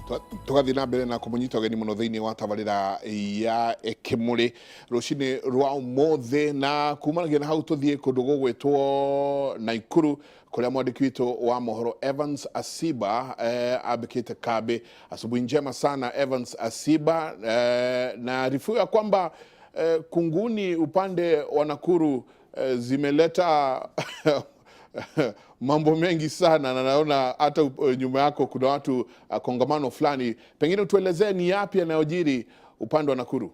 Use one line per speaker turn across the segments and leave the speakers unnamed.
Tugathiĩ na mbere na kũmũnyita ũgeni mũno thĩinĩ wa tabarĩra ya Kĩmũrĩ rũcinĩ rwa ũmũthĩ, na kumanagia na hau tũthiĩ kũndũ gũgwĩtwo Naikuru kũrĩa mwandĩki witũ wa mohoro Evans Asiba ambĩkĩte kambi. Asubuhi njema sana, Evans Asiba, na arifu ya kwamba kunguni upande wa Nakuru zimeleta mambo mengi sana, na naona hata nyuma yako kuna watu, kongamano fulani. Pengine utuelezee ni yapi yanayojiri upande wa Nakuru?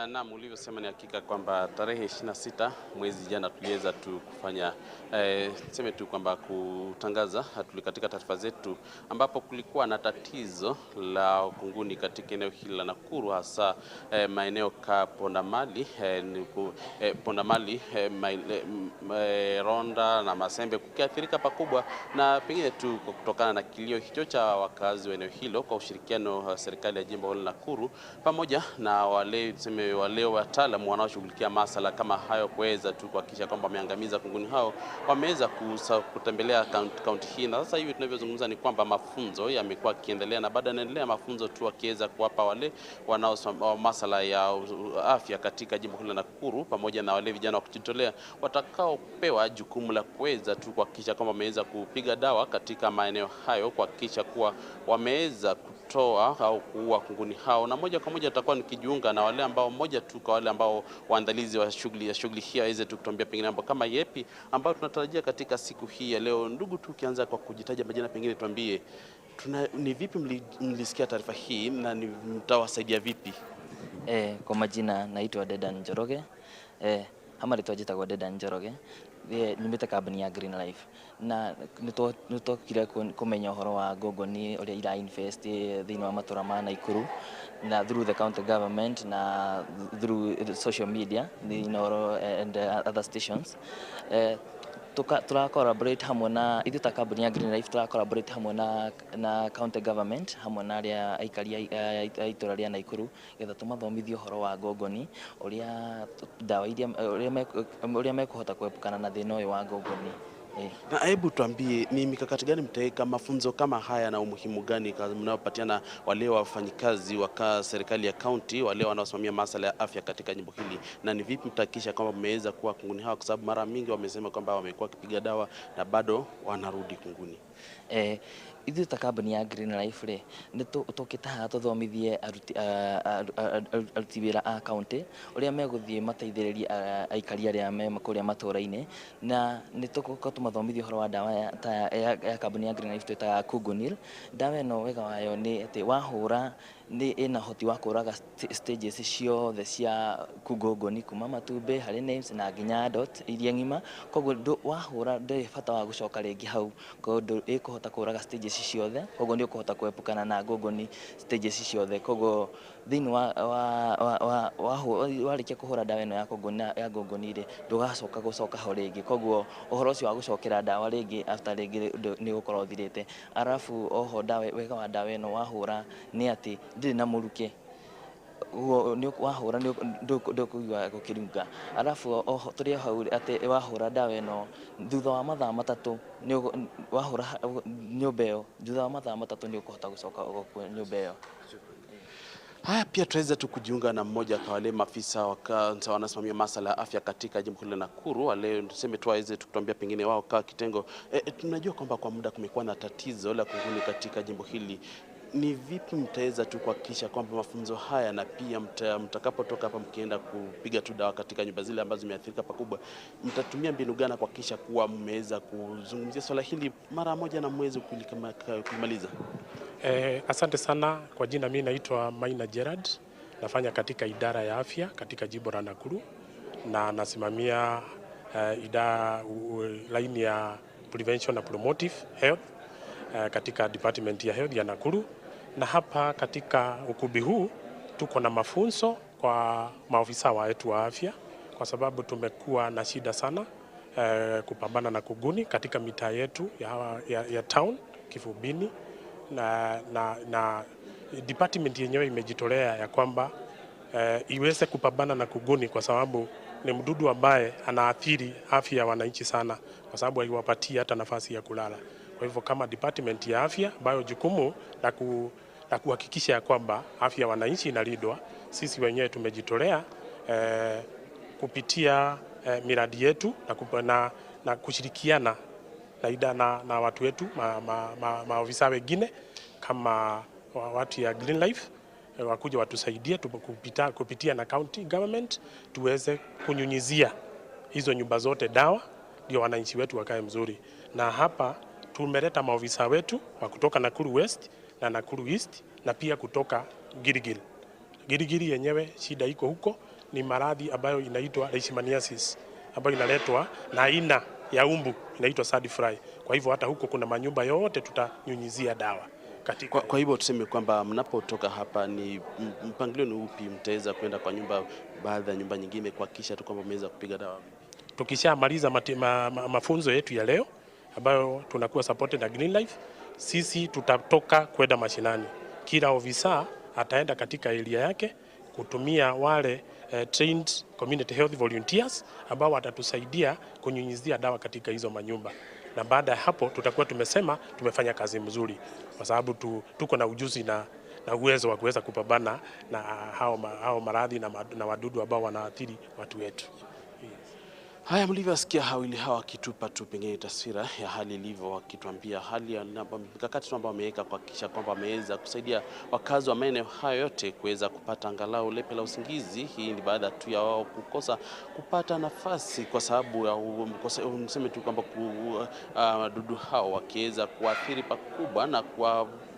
Naam, ulivyosema ni hakika kwamba tarehe 26 mwezi jana tuliweza tu kufanya tuseme tu kwamba kutangaza katika taarifa zetu, ambapo kulikuwa na tatizo la kunguni katika eneo hili la Nakuru, hasa maeneo ka Pondamali, Pondamali, Ronda na Masembe kukiathirika pakubwa, na pengine tu kutokana na kilio hicho cha wakazi wa eneo hilo kwa ushirikiano wa serikali ya jimbo la Nakuru pamoja na wale tuseme wale wataalamu wanaoshughulikia masala kama hayo kuweza tu kuhakikisha kwamba wameangamiza kunguni hao, wameweza kutembelea kaunti hii, na sasa hivi tunavyozungumza ni kwamba mafunzo yamekuwa yakiendelea na bado yanaendelea mafunzo tu, wakiweza kuwapa wale wanaosoma masala ya afya katika jimbo hili la Nakuru pamoja na wale vijana wa kujitolea watakaopewa jukumu la kuweza tu kuhakikisha kwamba wameweza kupiga dawa katika maeneo hayo, kuhakikisha kuwa wameweza kutoa au kuua kunguni hao. Na moja kwa moja tutakuwa nikijiunga na wale ambao moja tu kwa wale ambao waandalizi wa shughuli hii aweze tu kutuambia pengine mambo kama yepi ambayo tunatarajia katika siku hii ya leo. Ndugu, tu ukianza kwa kujitaja majina, pengine tuambie ni vipi mlisikia taarifa hii na ni mtawasaidia vipi?
Kwa majina naitwa Dedan Njoroge. Hama rĩtwa njĩtagwo Dedan Njoroge, nyumĩte kambuni ya Green Life, na nĩtwokire kũmenya ũhoro wa ngongoni ũrĩa ira invest thĩinĩ wa matũra ma Nakuru, na through the county government na through social media thĩinĩ and other stations. Tura collaborate hamwe na ithuĩ ta kambuni ya Green Life, tura collaborate hamwe na county government, hamwe na arĩa aikari a itũra rĩa Nakuru, getha tũmathomithie ũhoro wa ngongoni, ũrĩa ndawa iria ũrĩa mekũhota kuepukana na thĩna ũyũ wa ngongoni.
Na hebu tuambie ni mikakati gani mtaweka mafunzo kama haya na umuhimu gani mnaopatiana wale wafanyikazi wa serikali ya county, wale wanaosimamia masuala ya afya katika jimbo hili, na ni vipi mtahakikisha kwamba mmeweza kuwa kunguni hawa, kwa sababu mara mingi wamesema kwamba wamekuwa wakipiga dawa na bado wanarudi kunguni?
Ithuĩ ta kambuni ya Green Life rĩ, nĩ tũkĩte haha tũthomithie aruti wĩra a county ũrĩa megũthiĩ mateithĩrĩrie aikari arĩa me kũrĩa matũra-inĩ, na nĩ tũgũka tũmathomithie ũhoro wa ndawa ya kambuni ya Green Life twĩtaga Kungunil. Ndawa ĩno wega wayo nĩ atĩ wahũra nĩ ĩna ũhoti wa kũraga stages ciothe cia kungongoni, kuma matumbĩ harĩ nymphs na nginya adult iria ng'ima. Koguo wahũra ndĩrĩ bata wa gũcoka rĩngĩ hau, koguo ĩkũhota kũraga stages ciothe, koguo nĩ ũkũhota kuepukana na ngongoni stages ciothe. Koguo thĩinĩ wa warĩkia kũhũra ndawa ĩno ya kunguni ya ngongoni rĩ, ndũgacoka gũcoka ho rĩngĩ. Koguo ũhoro ũcio wa gũcokera ndawa rĩngĩ after rĩngĩ nĩ ũgũkorwo ũthirĩte. Arabu oho ndawa, wega wa ndawa ĩno wahũra nĩ atĩ ndĩrĩ na mũrukĩ, ũguo wahũra ndũkũigua gũkĩrunga. Arabu oho tũrĩ o hau atĩ wahũra ndawa ĩno thutha wa mathaa 3, wahũra nyũmba ĩyo thutha wa mathaa 3 nĩ ũkũhota gũcoka nyũmba ĩyo.
Haya, pia tuweza tu kujiunga na mmoja kwa wale maafisa wanasimamia masuala ya afya katika jimbo hili la Nakuru, wale tuseme tu waweze kutuambia pengine wao kwa kitengo. Tunajua kwamba kwa muda kumekuwa na tatizo la kunguni katika jimbo hili. Ni vipi mtaweza tu kuhakikisha kwamba mafunzo haya na pia mtakapotoka hapa mkienda kupiga tu dawa katika nyumba zile ambazo zimeathirika pakubwa, mtatumia mbinu gani kuhakikisha kuwa mmeweza kuzungumzia swala hili mara moja na mweze kulimaliza?
Asante sana. Kwa jina mimi naitwa Maina Gerard, nafanya katika idara ya afya katika jimbo la Nakuru, na nasimamia idara line ya prevention na promotive health katika department ya health ya Nakuru. Na hapa katika ukumbi huu tuko na mafunzo kwa maofisa wetu wa afya, kwa sababu tumekuwa na shida sana kupambana na kunguni katika mitaa yetu ya town Kifubini, na department yenyewe imejitolea ya kwamba iweze kupambana na kunguni, kwa sababu ni mdudu ambaye anaathiri afya ya wananchi sana, kwa sababu haiwapatii hata nafasi ya kulala. Kwa hivyo kama department ya afya ambayo jukumu la kuhakikisha ya kwamba afya ya wananchi inalindwa, sisi wenyewe tumejitolea kupitia miradi yetu na kushirikiana na watu wetu maofisa wengine kama watu ya Green Life wakuja watusaidie kupitia na county government tuweze kunyunyizia hizo nyumba zote dawa ndio wananchi wetu wakae mzuri. Na hapa tumeleta maofisa wetu wa kutoka Nakuru West na Nakuru East na pia kutoka Gilgil. Gilgil yenyewe shida iko huko ni maradhi ambayo inaitwa leishmaniasis ambayo inaletwa na aina ya umbu inaitwa sandfly. Kwa hivyo hata huko kuna manyumba yote tutanyunyizia dawa. Katika
Kwa hivyo tuseme kwamba mnapotoka hapa ni mpangilio ni upi mtaweza kwenda kwa nyumba, baadhi ya nyumba nyingine kuhakikisha tu kwamba mmeweza kupiga dawa?
Tukishamaliza mafunzo yetu ya leo ambayo tunakuwa supported na Green Life, sisi tutatoka kwenda mashinani. Kila ofisa ataenda katika area yake kutumia wale trained community health volunteers ambao watatusaidia kunyunyizia dawa katika hizo manyumba. Na baada ya hapo tutakuwa tumesema tumefanya kazi mzuri, kwa sababu tuko na ujuzi na uwezo wa kuweza kupambana na hao maradhi na wadudu ambao wanaathiri watu wetu.
Haya, mlivyosikia hawili hawa wakitupa tu pengine taswira ya hali ilivyo, wakituambia hali ya mikakati ambayo wameweka kuhakikisha kwamba wameweza kusaidia wakazi wa maeneo hayo yote kuweza kupata angalau lepe la usingizi. Hii ni baada tu ya wao kukosa kupata nafasi kwa sababu ya mseme tu kwamba wadudu hao wakiweza kuathiri pakubwa na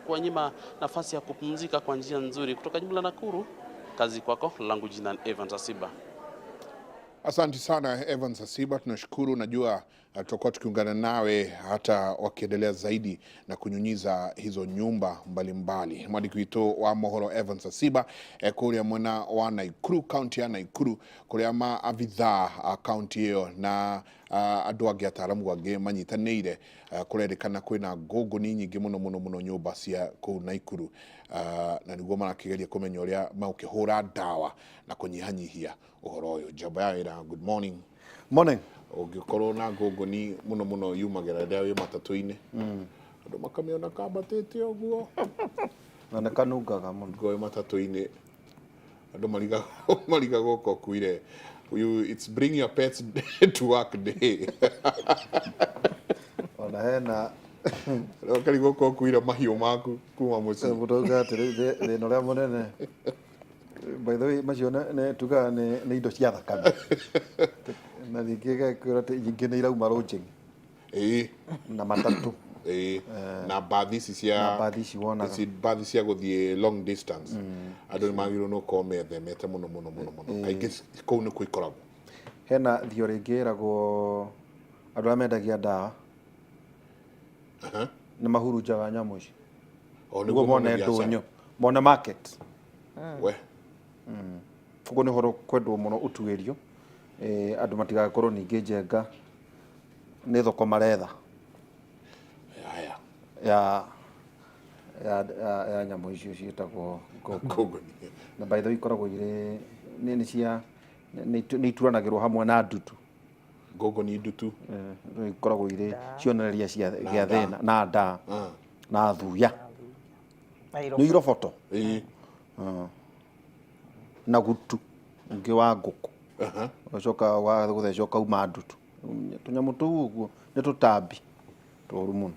kuwanyima nafasi ya kupumzika kwa njia nzuri. Kutoka jimbo la Nakuru, kazi kwako, langu jina Evans Asiba.
Asante sana Evans Asiba, tunashukuru. Najua tutakuwa tukiungana nawe hata wakiendelea zaidi na kunyunyiza hizo nyumba mbalimbali. Mwandiki witu wa mohoro Evans Asiba kuria mwena wa Nakuru, kaunti ya Nakuru, kuria maabithaa a kaunti iyo na andu angi ataaramu angi manyitanĩire, kũrerĩkana kwĩna ngũngũni nyingĩ mũno mũno mũno nyũmba cia kũu Nakuru, na nĩguo marakĩgeria kũmenya ũrĩa megũkĩhũra ndawa na kũnyihanyihia ũhoro ũyũ. Njamba ya wĩra, good morning.
Morning.
Ũngĩkorwo na ngũngũni mũno mũno yumagĩra rĩrĩa wĩ matatũ-inĩ, andũ makamĩona kambatĩte ũguo
na nĩ kanungaga mũno.
Ngũĩ matatũ-inĩ andũ marigagwo ko kuire. It's bring your pets to work day.
Ona hena
Ũkarigwo ko kuire mahiũ maku kuma mũciĩ.
Mũndũ atĩrĩ thĩna ũrĩa mũnene, by the way, macio nĩ tugaga nĩ indo cia thakame, na ningĩ gakĩra atĩ nyingĩ nĩ irauma lodging na matatũ.
Na bathi ici cia
Na bathi ici wonaga.
Ici bathi cia gũthiĩ long distance, andũ nĩ magĩrĩirwo nĩ gũkorwo methemete mũno mũno mũno mũno. Kaingĩ kũu nĩkuo ikoragwo.
Hena theory ĩngĩ ĩragwo andũ arĩa mendagia ndawa nĩ mahurunjaga nyamũ ici.
O
nĩguo
nĩguo
mone
mone biacara.
Ndũnyũ, mone market.
We.
Koguo nĩ ũhoro kwendwo mũno ũtuĩrio, andũ matigagĩkorwo ningĩ njenga nĩ thoko maretha.
Haya.
Ya nyamũ icio ciĩtagwo
ngũngũni.
Na by the way ikoragwo irĩ nĩ cia nĩ ituranagĩrwo hamwe na ndutu.
Ngũngũni ndutu.
Ikoragwo irĩ cionereria cia
Na
gĩa
nda.
thĩna na nda na thuya. Nĩ iroboto. Na gutu ũngĩ wa ngũkũ. Ũgacoka wa gũthecwo ũkauma ndutu. Tũnyamũ tũu ũguo nĩ tũtambi tũru mũno.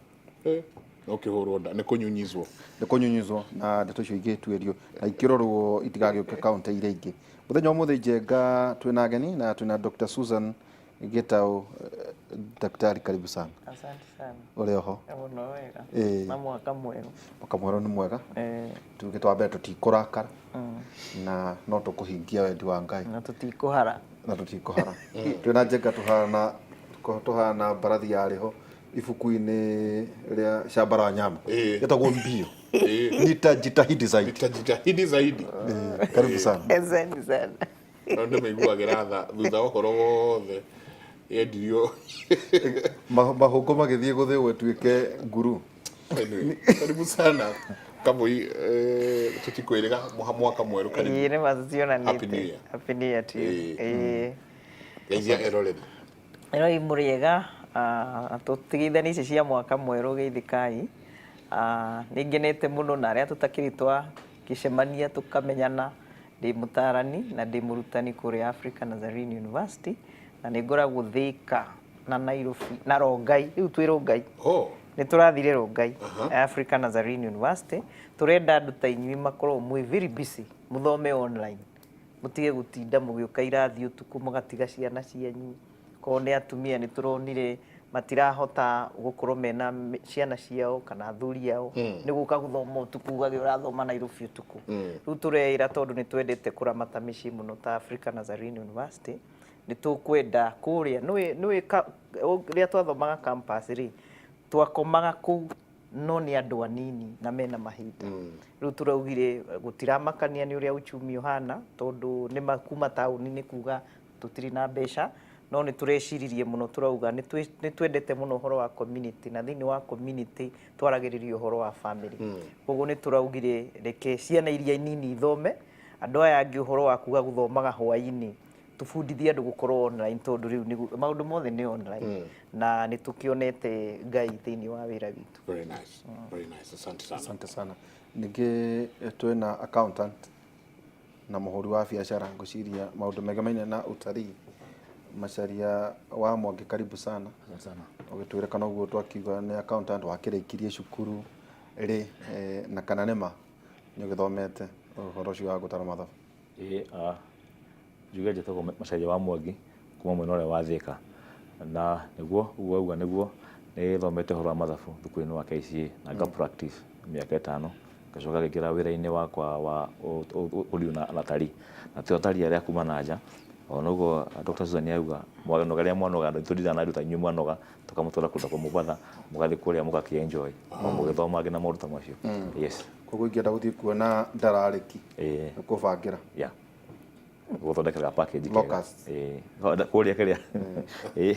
No kĩhũrwo nda nĩ kũnyunyizwo.
Nĩ kũnyunyizwo na ndeto icio igĩtuĩrio na ikĩrorwo itigagĩũke kaunti iria ingĩ. Mũthenya wa ũmũthĩ Njenga twĩna ageni na twĩna Dr. Susan Gitau. Daktari, karibu sana.
Asante sana.
Ũrĩ oho?
Mũno wega. Na mwaka mwerũ.
Mwaka mwerũ nĩ mwega. Tuge twambe tũtikũrakara na no tũkũhingia wendi wa Ngai.
Na tũtikũhara.
Na tũtikũhara. Twĩna Njenga tũhana mbarathi yarĩ ho ibuku-inĩ rĩa Shamba la Wanyama. Ĩtagwo Mbio. Nitajitahidi zaidi.
Nitajitahidi zaidi.
Karibu sana.
Asante sana.
No ndĩmaiguagĩra tha thutha wa ũhoro wothe yendirio.
Mahũngũ magĩthiĩ gũthĩo ĩtuĩke nguru.
Anyway, karibu sana. Kamũi, tũtikwĩrĩga mwaka mwerũ karibu.
Ĩĩ, nĩ ma tũtionanĩte.
Happy New Year.
Happy New Year to you.
Geithia eroreri.
Eroreri mũrĩega, Tũtigithani ici cia mwaka mwerũ geithikai. Nĩ ngenete mũno na arĩa tũtakĩrĩ twakĩcemania tũkamenyana. Ndĩ mũtarani na ndĩ mũrutani kũrĩa Africa Nazarene University, na nĩ ngoragwo Thika na Nairobi na Rongai. Rĩu twĩ Rongai.
Oh.
Nĩ tũrathire Rongai, Africa Nazarene University. Tũrenda andũ ta inyuĩ makorwo mwĩ very busy, mũthome online, mũtige gũtinda mũgĩũka irathi ũtukũ mũgatiga ciana cianyu. Korwo nĩ atumia nĩ tũronire matirahota gũkorwo mena ciana ciao kana athuri ao, nĩ gũka gũthoma ũtukũ, ũgagĩ ũrathoma Nairobi ũtukũ. Rĩu tũreĩra tondũ nĩ twendete kũramata mĩciĩ mũno ta Africa Nazarene University, nĩ tũkwenda kũrĩa nĩũĩ rĩrĩa twathomaga campus rĩ, twakomaga kũu no nĩ andũ anini na mena mahinda. Rĩu tũraugire gũtiramakania nĩ ũrĩa uchumi ũhana, tondũ nĩ kuma taũni nĩ kuga tũtirĩ na mbeca, no nĩ tũreciririe mũno tũrauga nĩ twendete mũno ũhoro wa community, na thĩinĩ wa community twaragĩrĩria ũhoro wa family. Koguo nĩ tũraugire reke ciana iria nini ithome, andũ aya angĩ ũhoro wa kuga gũthomaga hwaĩ-inĩ, tũbundithie andũ gũkorwo online, tondũ rĩu maũndũ mothe nĩ online, na nĩ tũkĩonete Ngai thĩinĩ wa wĩra witũ.
Very nice. Very nice. Asante sana.
Asante sana. Ningĩ twĩna accountant na mũhũri wa biacara, ngwĩciria maũndũ megamaine na utarii. Macharia wa Mwangi, karibu sana.
Asante sana.
Ũgĩtwĩra kana ũguo twakiuga nĩ accountant wakĩrĩkirie cukuru rĩ, na kana nĩma nĩ ũgĩthomete ũhoro ũcio wa gũtara mathabu?
Ĩĩ, njuge njĩtagwo Macharia wa Mwangi kuma mwena ũrĩa wa Thika, na nĩguo ũguo auga nĩguo nĩ thomete ũhoro wa mathabu thukuru-inĩ wa KCA na nga practice mĩaka 5, ngacoka ngĩingĩra wĩra-inĩ wakwa wa ũriũ na atarii, na ti atarii arĩa kuma na nja. O noguo Dr. Susan auga, mwanoga rĩrĩa mwanoga, tũthiaga na andũ ta inyuĩ mwanoga, tũkamũtwara kũndũ kwa Mombatha, mũgathiĩ kũrĩa mũgakĩ enjoy o mũgĩthoma nginya maũndũ ta macio. Yes.
Koguo ingĩenda gũthiĩ kuona ndararĩki, kũbangĩra.
Yeah. Gũthondekera package kega.
Locust.
Ĩĩ. Kũrĩa kĩrĩa. Ĩĩ.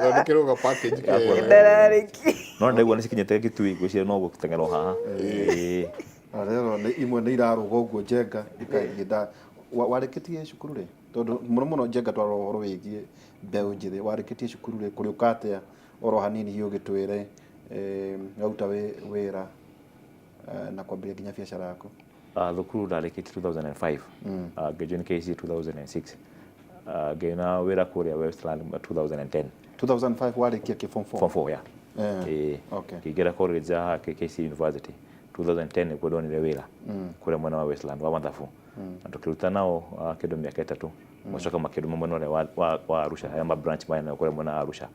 Thondekerwo ga package kega.
Ndararĩki.
No ndaigua nĩ cikinyĩte Kitui, ngwĩciria no gũteng'era o haha. Ĩĩ.
Na rĩro nĩ imwe nĩ irarũga ũguo njenga ikaigĩ nda. Warĩkĩtie cukuru rĩ? Tondũ mũno mũno njenga twarora ũhoro wĩgiĩ mbeũ njĩthĩ, warĩkĩtie cukuru rĩ, kũrĩũka atĩa oro hanini hihi ũgĩtwĩre, waruta wĩra, na kwambĩrĩria nginya biacara yaku?
Thukuru ndarĩkĩtie 2005. Ngĩjoin KCA 2006. Ngĩona wĩra kũrĩa Westland 2010.
2005 warĩkia kĩ form 4?
Form 4, yeah. Ngĩingĩra college ya KCA University 2010 nĩguo ndonire wĩra kũrĩa mwena wa Westland wa mathabu. Na tũkĩruta nao kĩndũ mĩaka 3, macoka makĩndũma mwena ũrĩa wa Arusha, haya ma branch maya nayo kũrĩa mwena wa Arusha.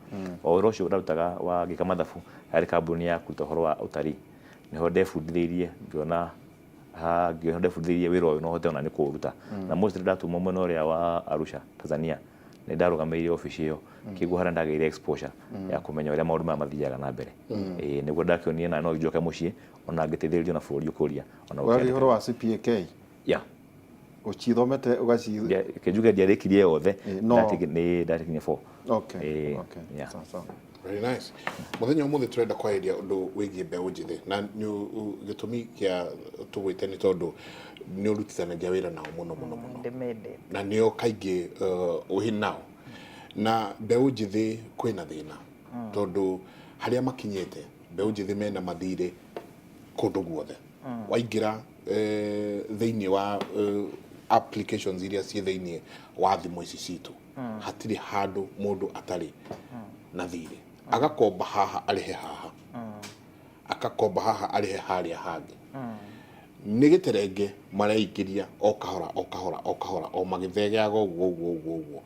O wĩra ũcio ndarutaga wa ngĩka mathabu harĩ kambuni ya kũruta ũhoro wa ũtarii, nĩho ndebundithĩirie, ngĩona ha, ngĩona ndebundithĩirie wĩra ũyũ no hote ona nĩ kũũruta. Na mostly ndatũmwo mwena ũrĩa wa Arusha, Tanzania, nĩ ndarũgamĩrĩire obici ĩyo, kĩguo harĩa ndagĩire exposure ya kũmenya ũrĩa maũndũ maya mathiaga na mbere. Ĩĩ, nĩguo ndakĩonire na no njoke mũciĩ ona ngĩteithĩrĩrio na bũrũri ũkũria, ona
Ũraria
gũkĩandĩka.
ũhoro wa CPAK?
Yeah.
Ũcithomete ũgaci-
Kĩnjuge ndiarĩkirie yothe,
No.
nĩ ndakinyia 4.
Okay,
Ĩĩ,
okay.
yeah.
Sawa, sawa.
Very nice. Mũthenya ũmũthĩ tũrenda kwarĩria ũndũ wĩgiĩ mbeũ njĩthĩ, na gĩtũmi kĩa tũgwĩte nĩ tondũ nĩ ũrutithanagia wĩra nao mũno mũno mũno.
Ndĩmendete.
Na nĩo kaingĩ, wĩ nao. Na mbeũ njĩthĩ kwĩna thĩna, tondũ harĩa makinyĩte mbeũ njĩthĩ mena mathirĩ kũndũ guothe. Waingĩra, thĩinĩ wa, applications iria ciĩ thĩinĩ wa thimũ ici citũ, hatirĩ handũ mũndũ atarĩ na thirĩ. Agakomba haha arĩhe haha, akakomba haha arĩhe harĩa hangĩ. Nĩ gĩterenge mareingĩria o kahora o kahora o kahora o magĩthegeaga ũguo ũguo ũguo ũguo,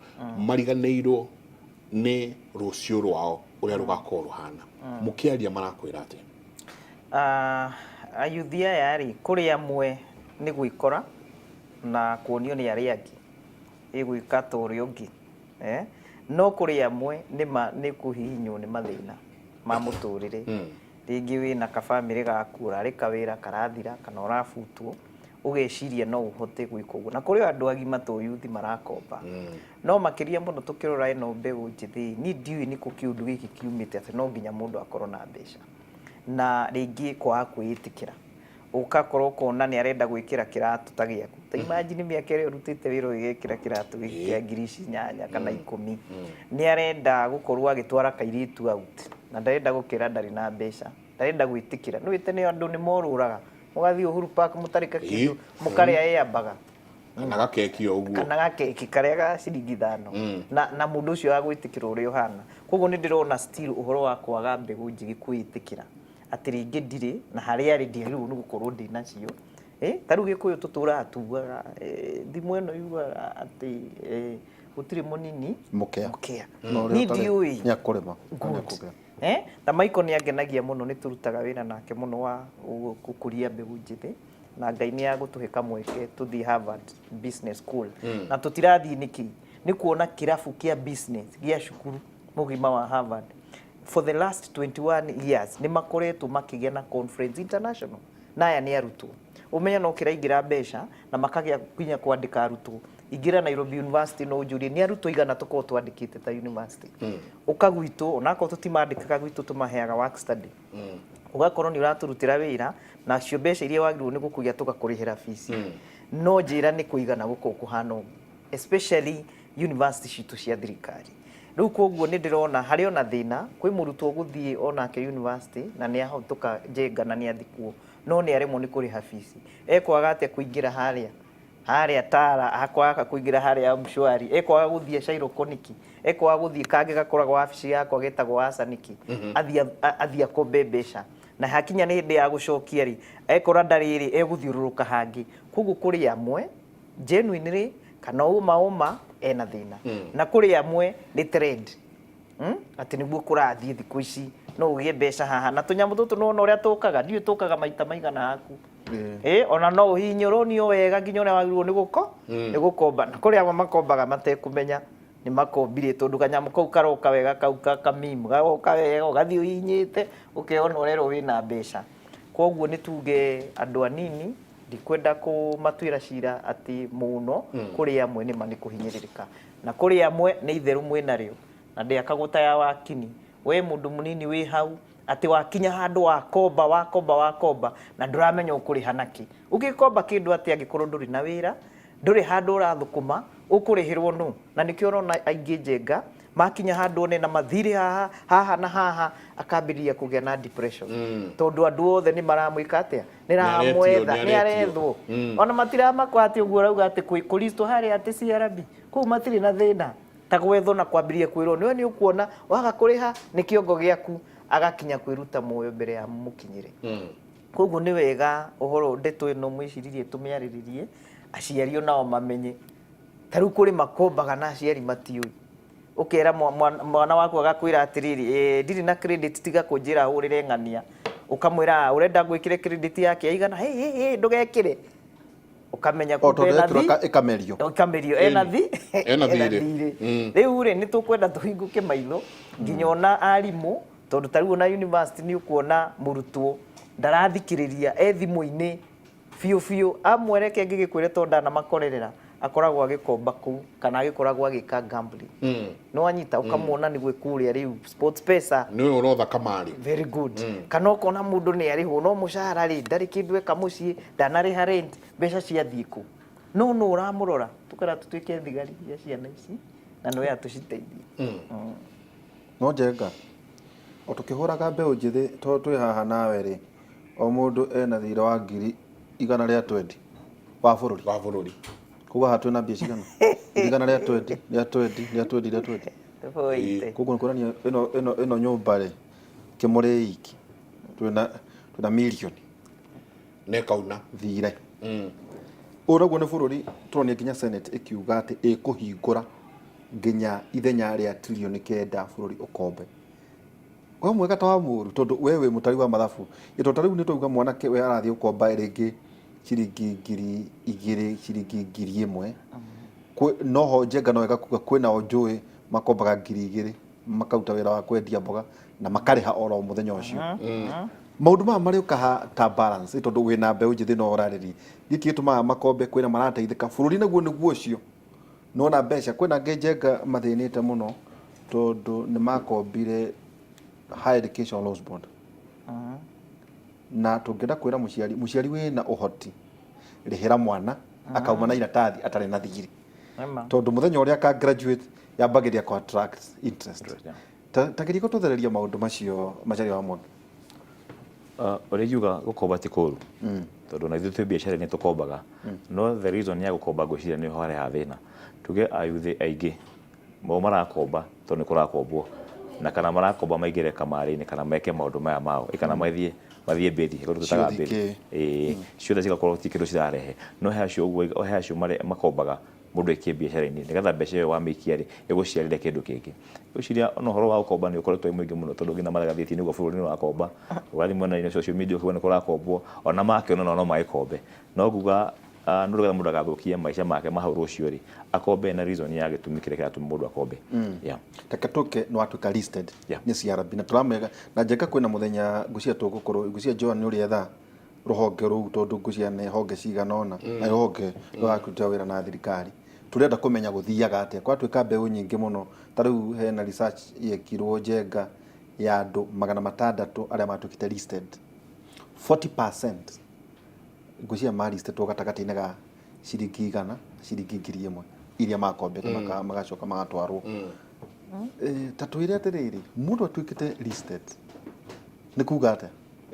mariganĩirwo nĩ rũciũ rwao ũrĩa rũgakorwo rũhana. Mũkĩaria marakwĩra atĩa?
Ayuthi aya rĩ, kũrĩ amwe nĩ gwĩkora na kuonio nĩ arĩa angĩ ĩgwĩka ta ũrĩa ũngĩ, No kũrĩ amwe nĩ kũhihinywo nĩ mathĩna ma mũtũrĩre. Rĩngĩ wĩna kabamĩrĩ gaku, ũrarĩ kawĩra karathira kana ũrabutwo, ũgeciria no ũhote gwĩka ũguo. Na kũrĩ andũ agima to yuthi marakomba. No makĩria mũno tũkĩrora ĩno mbeũ njĩthĩ, niĩ ndiũĩ nĩkũ kĩũndũ gĩkĩ kiumĩte atĩ no nginya mũndũ akorwo na mbeca. Na rĩngĩ kwaga kwĩĩtĩkĩra. Ũgakorwo ũkona nĩ arenda gwĩkĩra kĩratũ ta gĩaku. Ta imagine mĩaka ĩrĩa ũrutĩte wĩra ũgĩgĩkĩra kĩratũ gĩkĩ kĩa ngiri ici inyanya kana ikũmi. Nĩ arenda gũkorwo agĩtwara kairĩtu out na ndarenda gũkĩra ndarĩ na mbeca. Ndarenda gwĩtĩkĩra. Nĩ ũĩ tene andũ nĩ morũraga. Mũgathiĩ Uhuru Park mũtarĩ kakĩndũ, mũkarĩa air burger.
Kana gakeki o ũguo.
Kana gakeki karĩa ga ciringi ithano. Na mũndũ ũcio agagwĩtĩkĩra ũrĩa ũhana. Koguo nĩ ndĩrona still ũhoro wa kwaga mbegũ njĩthĩ kwĩĩtĩkĩra. Atĩ rĩngĩ ndirĩ na harĩa arĩ ndiagĩrĩirwo nĩ gũkorwo ndĩ nacio. Ta rĩu Gĩkũyũ tũtũraga tugaga, thimo ĩno yugaga atĩ gũtirĩ mũnini
Mũkĩa.
Mũkĩa.
Na ũrĩa
Niĩ
ũtarĩ
ndiũĩ.
nĩ akũrĩma, nĩ
Good.
akũgĩa.
Na Michael nĩ angenagia mũno, nĩ tũrutaga wĩra nake mũno wa gũkũria mbegũ njĩthĩ, na Ngai nĩ agũtũhe kamweke tũthiĩ Harvard Business School. Na tũtirathiĩ nĩkĩ? Nĩ kuona kĩrabu kĩa business gĩa cukuru mũgima wa Harvard. For the last 21 years nĩ makoretwo makĩgĩa na conference international, na aya nĩ arutwo. Ũmenye no kĩraingĩra mbeca na makagĩa nginya kwandĩka arutwo. Ingĩra Nairobi University no ũnjũrie nĩ arutwo igana tũkoragwo twandĩkĩte ta university. Ũka gwitũ, onakorwo tũtimandĩkaga gwitũ tũmaheaga work study. Ũgakorwo nĩ ũratũrutĩra wĩra nacio mbeca iria wagĩrĩirwo nĩ gũkũgĩa tũgakũrĩhĩra fees. No njĩra nĩ kũigana gũkorwo kũhana ũguo, especially university citũ cia thirikari. Rĩu koguo nĩ ndĩrona harĩ ona thĩna, kwĩ mũrutwo ũgũthiĩ onake university na nĩ ahĩtũka njenga na nĩ athiĩ kuo, no nĩ aremwo nĩ kũrĩha fees. Ekwaga atĩa kũingĩra harĩa? Harĩa Tala, akwaga kũingĩra harĩa Mshwari, ekwaga gũthiĩ Shairoko nĩkĩ? Ekwaga gũthiĩ kangĩ gakoragwo wabici yakwa getagwo Asa nĩkĩ? Athiĩ akombe mbeca. Na hakinya nĩ hĩndĩ ya gũcokia rĩ, ekora ndarĩ rĩ, egũthiũrũrũka hangĩ. Koguo kũrĩ amwe genuinely kana ũma ũma ena thĩna. Na kũrĩ amwe nĩ trend. Atĩ nĩguo kũrathiĩ thikũ ici, no ũgĩe mbeca haha. Na tũnyamũ tũtũ nĩwona ũrĩa tũkaga, ndiũĩ tũkaga maita maigana haku. Ona no ũhihinyũrwo nĩ wega nginya ũrĩa wagĩrĩirwo nĩ nĩ gũkomba. Na kũrĩ amwe makombaga matekũmenya nĩ makombire, tondũ kanyamũ kau karoka wega, kau kamimu gagoka wega, ũgathiĩ ũhihinyĩte ũkeyona ũrerwo wĩna mbeca. Koguo nĩ tuge andũ anini, ndikwenda kũmatuĩra cira atĩ mũno, kũrĩ amwe nĩ ma nĩ kũhinyĩrĩrĩka, na kũrĩ amwe nĩ itherũ mwĩnarĩo, na ndĩakagwo ta ya wakini. We mũndũ mũnini wĩ hau, atĩ wakinya handũ wakomba, wakomba, wakomba, na ndũramenya ũkũrĩha nakĩ. Ũngĩkomba kĩndũ atĩa angĩkorwo ndũrĩ na wĩra, ndũrĩ handũ ũrathũkũma, ũkũrĩhĩrwo nũ? Na nĩkĩo ũrona aingĩ njenga, makinya handũ one na mathirĩ haha, haha na haha, akambĩrĩria kũgĩa na depression. Tondũ andũ othe nĩ maramwĩka atĩa? Nĩ ramwetha, nĩ arethwo. Ona matiramakwa atĩ ũguo ũrauga atĩ kũristwo harĩa atĩ CRB, kũu matirĩ na thĩna. Ta gwethwo na kwambĩrĩria kwĩrwo, nĩwe nĩ ũkuona, waga kũrĩha, nĩ kĩongo gĩaku, agakinya kwĩruta muoyo mbere ya mũkinyĩre. Koguo nĩ wega ũhoro ndeto ĩno mwĩciririe tũmĩarĩrĩrie, aciari onao mamenye. Ta rĩu kũrĩ makombaga na aciari matiũĩ. Ũkera mwana waku agakwĩra atĩrĩrĩ, ndirĩ na credit tiga kũnjĩra hũrĩre ng'ania. Ũkamwĩra, ũrenda ngwĩkĩre credit yake ya igana? Hey, hey, hey, ndũgekĩre. Ũkamenya
O
kumbe
tondũ
ena
yekĩrwo
thi-
ĩkamerio.
Ĩkamerio, ena thi-
Ena
ena
thirĩ.
thirĩ. Rĩu rĩ, nĩ tũkwenda tũhingũke maitho nginya ona arimũ, tondũ ta rĩu ona university nĩ ũkuona mũrutwo ndarathikĩrĩria, e thimũ-inĩ biũ biũ. Amwe reke ngĩgĩkwĩre tondũ ndanamakorerera, akoragwo agĩkomba kũu kana agĩkoragwo agĩka gambling. Nĩ wanyita, ũkamuona nĩ gwĩ kũrĩa rĩu sports pesa.
Nĩ ũrotha kamarĩ.
Very good. Kana ũkona mũndũ nĩ arĩhwo no mũcara rĩ, ndarĩ kĩndũ eka mũciĩ, ndanarĩha rent, mbeca ciathiĩ kũ? No nũ ũramũrora? Tũkwenda tũtuĩke thigari cia ciana ici na nĩ wega tũciteithie.
No njenga, o tũkĩhũraga mbeũ njĩthĩ tondũ twĩ haha nawe rĩ, o mũndũ ena thirĩ wa ngiri igana rĩa twendi wa bũrũri.
Wa bũrũri.
Koguo haha twĩna mbia cigana? Ngiri igana rĩa twendi, rĩa twendi, rĩa twendi, rĩa twendi.
Tũboite.
Koguo nĩ kuonania ĩno nyũmba rĩ, kĩmũrĩ iki, twĩna mirioni.
Na ĩkauna.
Thirĩ. Ũyũ naguo nĩ bũrũri tũronio nginya Senate ĩkiuga atĩ ĩkũhingũra nginya ithenya rĩa tririoni kenda bũrũri ũkombe. Wa mwega ta wa mũru tondũ we wĩ mũtari wa mathabu. Ĩ tondũ ta rĩu nĩ twauga mwanake we arathiĩ gũkomba rĩngĩ ciringi ngiri igĩrĩ, ciringi ngiri ĩmwe. Noho Njenga no wega kuga kwĩna o njũĩ makombaga ngiri igĩrĩ makaruta wĩra wa kwendia mboga na makarĩha oro mũthenya ũcio. Maũndũ maya marĩũka ha ta balance tondũ wĩna mbeũ njĩthĩ no ũrarĩria. Gĩkĩ gĩtũmaga makombe kwĩna marateithĩka bũrũri naguo nĩguo ũcio. Nona mbeca kwĩna angĩ Njenga mathĩnĩte mũno tondũ nĩ makombire Higher Education Loans Board. Na tũngĩenda kwĩra mũciari, mũciari wĩna ũhoti, rĩhĩra mwana akauma na iratathi atarĩ na thirĩ, tondũ mũthenya ũrĩa aka graduate yambagĩrĩria kũ attract interest. Ta geria gũtũthereria maũndũ macio, Macharia wa Mwangi.
Ũrĩa ingiuga, gũkomba ti kũru, tondũ na ithuĩ twĩ biacara-inĩ tũkombaga, no the reason ya gũkomba ngwĩciria nĩ harehaga thĩna. Tuge ayuthi aingĩ mo marakomba tondũ nĩ kũrakombwo, na kana marakomba maingĩre kamarĩ-inĩ kana meke maũndũ maya mao, kana mathiĩ mbĩthi kũndũ twĩtaga
Ciũthi
mbĩthi.
Kĩ?
Ĩĩ, ciothe cigakorwo ti kĩndũ cirarehe. No he acio ũguo, he acio makombaga mũndũ aikie biacara-inĩ nĩgetha mbeca ĩyo wamĩikia rĩ, ĩgũciarĩre kĩndũ kĩngĩ. Ngwĩciria ona ũhoro wa gũkomba nĩ ũkoretwo wĩ mũingĩ mũno, tondũ nginya magathĩti-inĩ ũguo bũrũri nĩ ũrakomba, ũgathiĩ mwena-inĩ social media ũkauga nĩ kũrakombwo, ona makĩona nao no magĩkombe. No nguga nĩ ũndũ mũndũ ndagathũkie maica make ma hau rũciũ rĩ, akombe na reason ya gĩtũmi kĩrĩa kĩratũma mũndũ akombe. Yeah.
Reke tũke nĩ watuĩka listed nĩ CRB na tũramega na Njenga kwĩna mũthenya ngũcia tũgũkorwo ngũcia Joan nĩ ũrĩetha rũhonge rũu, tondũ ngũcia nĩ honge cigana ũna na rũhonge rũrakũruta wĩra na thirikari. Tũrenda kũmenya gũthiaga atĩa kwatuĩka mbeũ nyingĩ mũno. Ta rĩu hena research yekirwo, Njenga, ya andũ 600 arĩa matuĩkĩte listed, 40% ngwĩciria maristĩtwo gatagatĩ-inĩ ga ciringi 100 na ciringi 1000 iria makombete, magacoka magatwarwo. Ta twĩre atĩrĩrĩ, mũndũ atuĩkĩte listed nĩ kuga atĩa?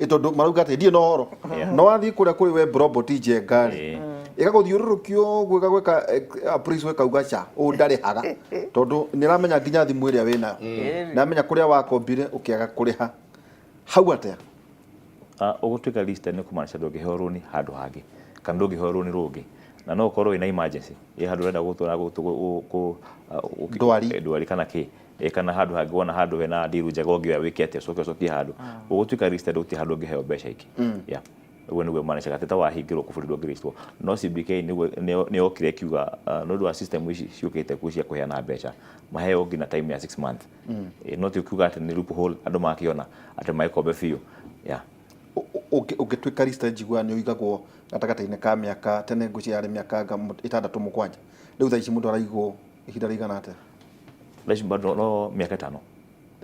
Tondũ marauga atĩ ndirĩ na ũhoro, no wathiĩ kũrĩa kũrĩ web robot, Njenga rĩ, ĩgagũthiũrũrũkia ũguo, ĩgagwĩka appraisal, ĩkauga ca ũũ ndarĩhaga, tondũ nĩ ĩramenya nginya thimũ ĩrĩa wĩnayo, nĩ ĩramenya kũrĩa wakombire ũkĩaga kũrĩha hau atĩa.
Ũgũtuĩka listed nĩ kũmaanisha ndũngĩheo rũni handũ hangĩ kana ndũngĩheo rũni rũngĩ, na no ũkorwo wĩna emergency ĩ handũ ũrenda gũtwara
Ndwari.
Ndwari kana kĩ, kana handũ hangĩ wona handũ hena deal njega ũngĩoya wĩke atĩa, ũcoke ũcokie handũ. Ũgũtuĩka listed, gũtirĩ handũ ũngĩheo mbeca ingĩ. Yeah, ũguo nĩguo maanishaga atĩ ta wahingĩrwo kũbũri ndũngĩrĩcwo. No CBK nĩguo nĩ yokire ĩkiuga, nĩ ũndũ wa system ici ciũkĩte kuo cia kũheana mbeca, maheo nginya time ya 6 months. No ti kuga atĩ nĩ loophole andũ makĩona atĩ magĩkombe biũ, yeah.
Ũngĩtuĩka listed, njiguaga nĩ ũigagwo gatagatĩ-inĩ ka mĩaka, tene ngwĩciria yarĩ mĩaka anga 6, 7, rĩu thaa ici mũndũ araigwo ihinda rĩigana atĩa?
Thaa ici bado no mĩaka 5, thaa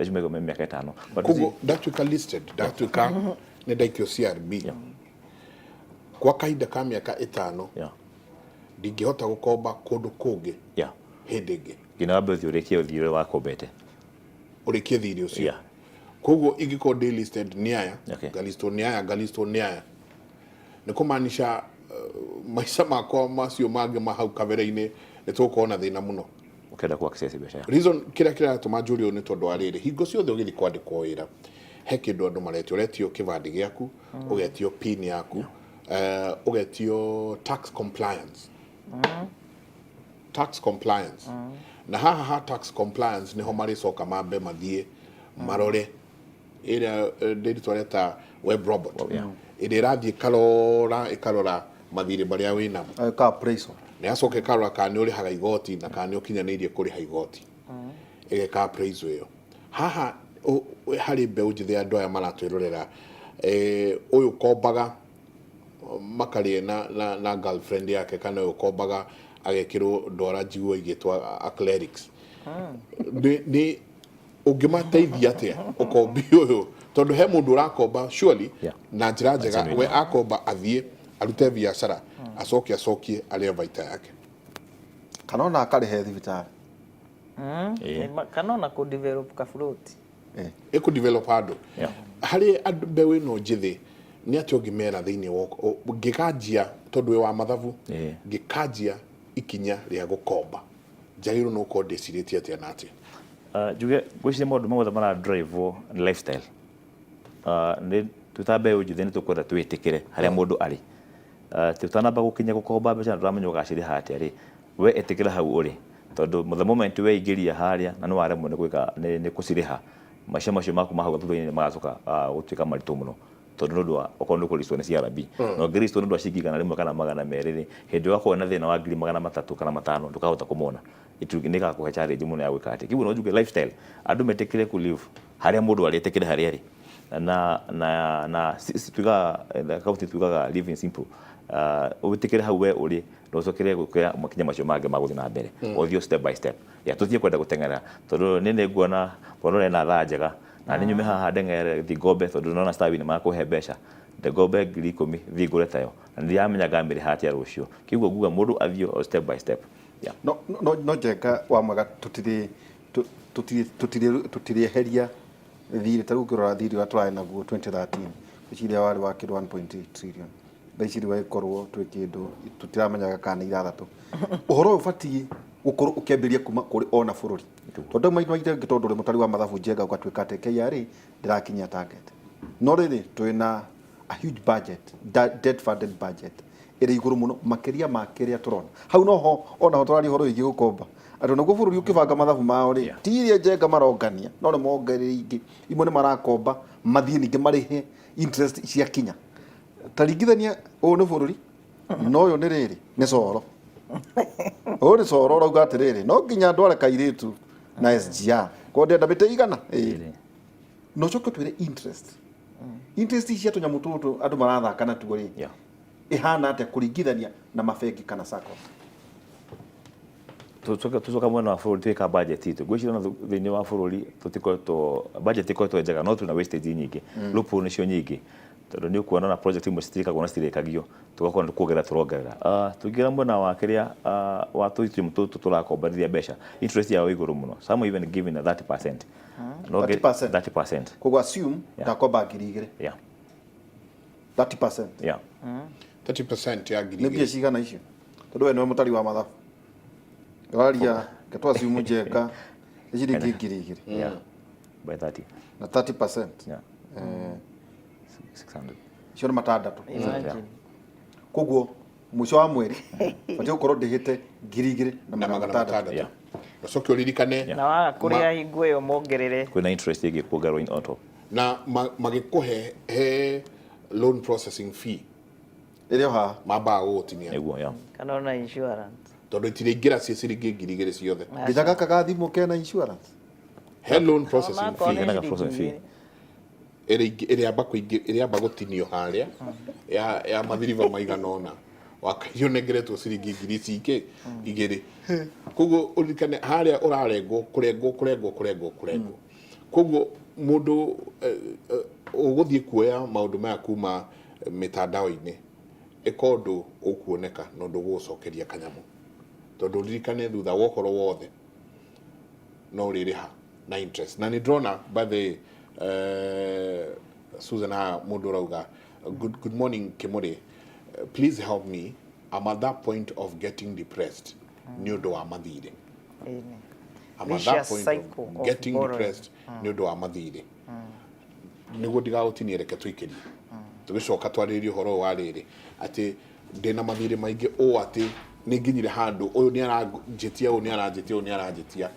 ici maigwo mĩaka 5. But
Koguo ndatuĩka listed, ndatuĩka nĩ ndaikio CRB kwa kahinda ka mĩaka 5, ndingĩhota gũkomba kũndũ kũngĩ hĩndĩ ĩngĩ?
Nginya wambe ũthiĩ ũrĩkie ũthiĩ ũrĩa wakombete.
Ũrĩkie thirĩ ũcio. Koguo ingĩkorwo ndĩ listed nĩ aya, ngalistwo nĩ aya, ngalistwo nĩ aya, nĩ kũmaanisha maica makwa macio mangĩ ma hau kabere-inĩ nĩ tũgũkorwo na thĩna mũno.
Ũkĩenda ku access mbeca.
Reason kĩrĩa kĩratũma njũrie ũũ nĩ tondũ wa rĩrĩ, hingo ciothe ũgĩthiĩ kwandĩkwo wĩra, he kĩndũ andũ maretio. Ũretio kĩbandĩ gĩaku, ũgetio PIN yaku, ũgetio tax compliance, tax compliance. Na haha ha tax compliance niho marĩcoka mambe mathiĩ marore ĩrĩa ndĩritũ areta web robot ĩrĩa ĩrathiĩ ĩkarora ĩkarora mathirĩ marĩa wĩnamo.
Ka appraisal.
Na yacoka ĩkarora kana nĩ ũrĩhaga igoti na kana nĩ ũkinyanĩirie kũrĩha igoti, ĩgeka appraisal ĩyo. Haha harĩ mbeũ njĩthĩ, andũ aya maratwĩrorera, ũyũ ũkombaga makarĩe na girlfriend yake, kana ũyũ ũkombaga agekĩrwo ndwara njiguo igĩtwo a clerics, nĩ ũngĩmateithia atĩa ũkombi ũyũ? Tondũ he mũndũ ũrakomba surely na njĩra njega,
Genuine.
We akomba athiĩ arute biacara, acoke acokie arĩe baita yake.
Kana ona akarĩhe thibitarĩ.
Kana ona kũ develop ka float.
Ĩkũ develop handũ harĩ andũ mbeũ ĩno njĩthĩ, nĩ atĩ ũngĩmera thĩinĩ wa ngĩkanjia, tondũ wĩ wa mathabu, ngĩkanjia ikinya rĩa gũkomba njagĩrĩirwo nĩ gũkorwo ndĩcirĩtie atĩa na atĩa?
Njuge ngwĩciria maũndũ mothe mara drive nĩ lifestyle. Nĩ twĩ ta mbeũ njĩthĩ nĩ tũkwenda twĩtĩkĩre harĩa mũndũ arĩ. Tũtanamba gũkinya gũkomba mbeca na tũramenya ũgacirĩha atĩa rĩ, we ĩtĩkĩra hau ũrĩ, tondũ the moment weingĩria harĩa na nĩ waremwo nĩ gwĩka nĩ kũcirĩha, maica macio maku ma hau thutha-inĩ nĩ magacoka gũtuĩka maritũ mũno, tondũ nĩ ũndũ wa okorwo nĩ ũkũricwo nĩ CRB, na ũngĩricwo nĩ ũndũ wa ciringi 100 kana 200 rĩ, hĩndĩ ĩyo ũgakorwo na thĩna wa 300,000 kana 500 ndũkahota kũmona. Nĩ ĩgakũhe challenge mũno ya gwĩka atĩ. Kĩguo no njuge lifestyle, andũ metĩkĩre kũ live harĩa mũndũ arĩ, etĩkĩre harĩa arĩ, na tugaga kaunti, tugaga living simple. Wĩtĩkĩre hau we ũrĩ na ũcokere gũkĩra makinya macio mangĩ ma gũthiĩ na mbere, ũthiĩ step by step. Ya tũthiĩ kwenda gũteng'era, tondũ nĩ nĩ nguona bwana ũrĩa ena thaa njega na nĩ nyume haha ndeng'ere thiĩ ngombe, tondũ nona Star nĩ makũhe mbeca. Ngombe 10,000 thiĩ ngũre tayo na ndiramenya ngamĩrĩha atĩa rũciũ. Kĩguo nguga mũndũ athiĩ o step by step. Yeah.
No no no Njenga wa mwega, tũtirĩ tũtirĩ tũtirĩ tũtirĩeheria thirĩ. Ta rĩu ũngĩrora thirĩ ũrĩa tũrarĩ naguo 2013, ngwĩciria warĩ wa kĩndũ 1.8 trillion. Thaa ici rĩu agĩkorwo twĩ kĩndũ tũtiramenyaga kana nĩ ithathatũ. Ũhoro ũyũ ũbatiĩ gũkorwo ũkĩambĩrĩria kuma kũrĩ ona bũrũri, tondũ maita maingĩ tondũ ũrĩ mũtari wa mathabu, Njenga, ũgatuĩka atĩ KRA ndĩrakinyia target. No rĩrĩ, twĩna a huge budget, debt funded budget ĩrĩ igũrũ mũno makĩria ma kĩrĩa tũrona hau. Noho onaho tũraria ũhoro wĩgiĩ gũkomba, atĩ onaguo bũrũri ũkĩbanga mathabu mao rĩ, ti iria Njenga marongania, no nĩ mongerere ingĩ imwe, nĩ marakomba mathiĩ ningĩ marĩhe interest ciakinya. Ta ringithania, ũyũ nĩ bũrũri no ũyũ nĩ rĩrĩ nĩ coro. Ũyũ nĩ coro ũrauga atĩrĩrĩ, no nginya ndware kairĩtu na SGR ko ndĩrenda mĩtĩ igana. Ĩĩ. Na ũcoke ũtwĩre interest cia tũnyamũ tũtũ andũ marathaka natuo rĩ, ĩhana atĩa kũringithania na mabengi kana SACCOs?
Tũcoka mwena wa bũrũri, twĩka budget itũ, ngwĩciria ona thĩinĩ wa bũrũri tũtikoretwo, budget ĩkoretwo ĩ njega, no twĩna wastage nyingĩ, loophole nĩcio nyingĩ, tondũ nĩ ũkuona na project imwe citirĩkagwo na citirĩkagio, tũgakorwo nĩ kuongerera tũrongerera. Tũingĩra mwena wa kĩrĩa wa tũtũnyamũ tũtũ tũrakombanithia mbeca, interest yao ĩ igũrũ mũno, some even giving a 30%. No
30%?
30%.
Koguo assume ndakomba 2000, 30%.
Yeah.
30% ya ngiri
Nĩ mbia
igĩrĩ.
cigana icio? Tondũ we nĩwe mũtari wa mathabu ũraria, ketwa assume Njenga nĩ ciringi 2000.
Yeah, by 30.
Na 30%,
600.
Icio nĩ matandatũ.
Imagine.
Koguo mũico wa mweri batiĩ gũkorwo ndĩhĩte 2000 na
na
magana
magana
matandatũ.
matandatũ. Ũcoke ũririkane
Na waga kũrĩha hingo ĩyo mongerere.
Kwĩna interest ĩngĩ kuongererwo in on top.
Na magĩkũhe he loan processing fee
ĩrĩ o haha.
Mambaga gũgũtinia.
Nĩguo, yeah.
Kana ona insurance.
Tondũ itirĩingĩra ciĩ ciringi 2000 ciothe.
Nginya gaka ga thimũ kena insurance.
He loan processing
Onakorwo
fee.
nĩ
Kenaga
ciringi
processing fee.
igĩrĩ.
Ĩrĩamba ĩrĩamba gũtinio harĩa ya mathiriba maigana ũna wakaiywo ũnengeretwo ciringi ngiri ici ingĩ igĩrĩ. Koguo ũririkane harĩa ũrarengwo, kũrengwo, kũrengwo, kũrengwo, kũrengwo. Koguo mũndũ ũgũthiĩ kuoya maũndũ maya kuma mĩtandao-inĩ, ĩka ũndũ ũkuoneka na ũndũ ũgũgũcokeria kanyamũ, tondũ ũririkane thutha wa ũhoro wothe no ũrĩrĩha na interest. Na nĩ ndĩrona, by the way, Susan, haha mũndũ ũrauga, Good morning Kimuri. Please help me. I'm at that point of getting depressed nĩ ũndũ wa mathirĩ."
Ĩni.
I'm at that
Vicious
point
cycle
of
of
getting
borrowing.
depressed nĩ ũndũ wa mathirĩ. Nĩguo ndigagũtinie, reke tũikĩrie, tũgĩcoka twarĩrĩrie ũhoro ũyũ wa rĩrĩ, atĩ ndĩna mathirĩ maingĩ ũũ atĩ nĩ nginyire handũ ũyũ nĩ aranjĩtia, ũyũ nĩ aranjĩtia, ũyũ nĩ aranjĩtia,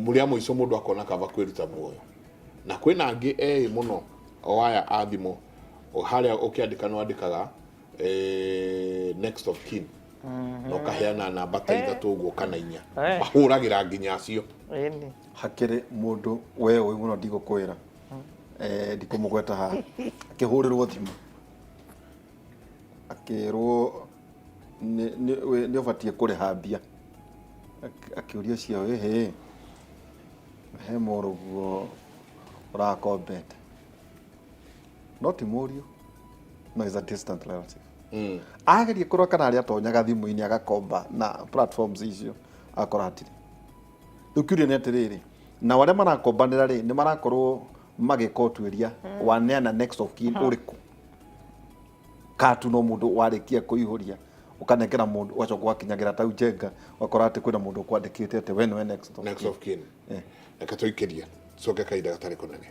mũrĩa mũico mũndũ akona kaba kwĩruta muoyo. Na kwĩna angĩ eĩ mũno o aya a thimũ, o harĩa ũkĩandĩka nĩ wandĩkaga next of kin na ũkaheana namba ta ithatũ ũguo kana inya, mahũragĩra nginya acio.
Ĩni.
Hakĩrĩ mũndũ we ũĩ mũno, ndigũkwĩra, ndikũmũgweta haha, akĩhũrĩrwo thimũ akĩrwo nĩ ũbatiĩ kũrĩha mbia. Akĩũria cio, ĩhĩ, he mũrũguo ũrakombete, no ti mũriũ, no is a distant relative. Agerie kũrora kana arĩa atonyaga thimũ-inĩ agakomba na platforms icio, akora hatirĩ. Rĩu kĩũria nĩ atĩrĩrĩ, nao arĩa marakombanĩra rĩ, nĩ marakorwo magĩka ũtuĩria waneana next of kin ũrĩkũ, katu no mũndũ warĩkia kũihũria ũkanengera mũndũ, ũgacoka ũgakinyagĩra tau Njenga, ũgakora atĩ kwĩna mũndũ ũkwandĩkĩte atĩ we nĩwe next of
next
kin.
Of kin. Reke tũikĩrie, coke kahinda gatarĩ kũnene.